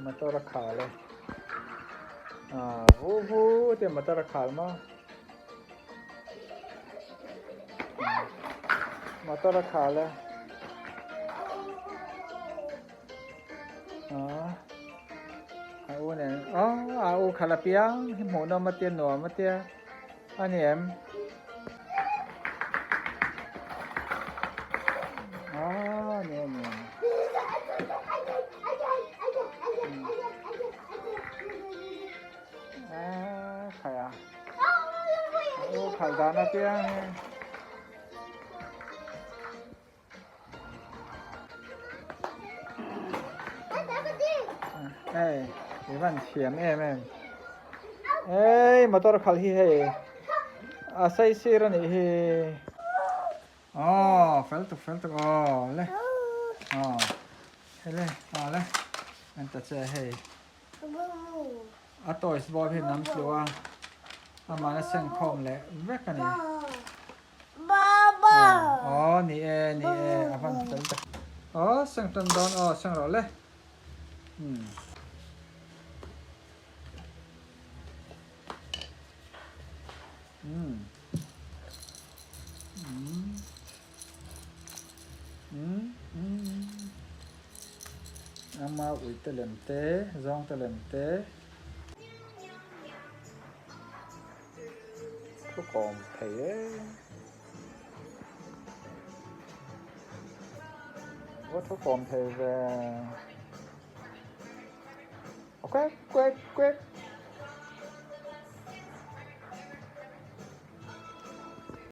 Motor a khal e. Ah, vu vu te motor a khal maw? Motor a khal e. Ah, a u nen. Oh, a u khalh a piang hi hmuhnawm a tia nuam a tia. A ni em? Ah, ni a ni. Ah, khai a. U khalh dan a piang hi. Ei, i van thiam em em. Ei, motor khal hi hei. A sei sir a nih hi. Oh, fel tuk fel tuk oh le. Oh. Hei le, oh le. En ta che hei. A toys bawm hi nam tlu a. Amah na seng khawm leh vek a ni. Aw ni e ni e a van fel tak. Aw seng tan dawn aw seng rawh le. Hmm. Hmm. Hmm. Hmm. Hmm. Ama uite lem te, zawng te lem te. Thu kawm thei e. Ua thu kawm thei ve. Quack quack quack.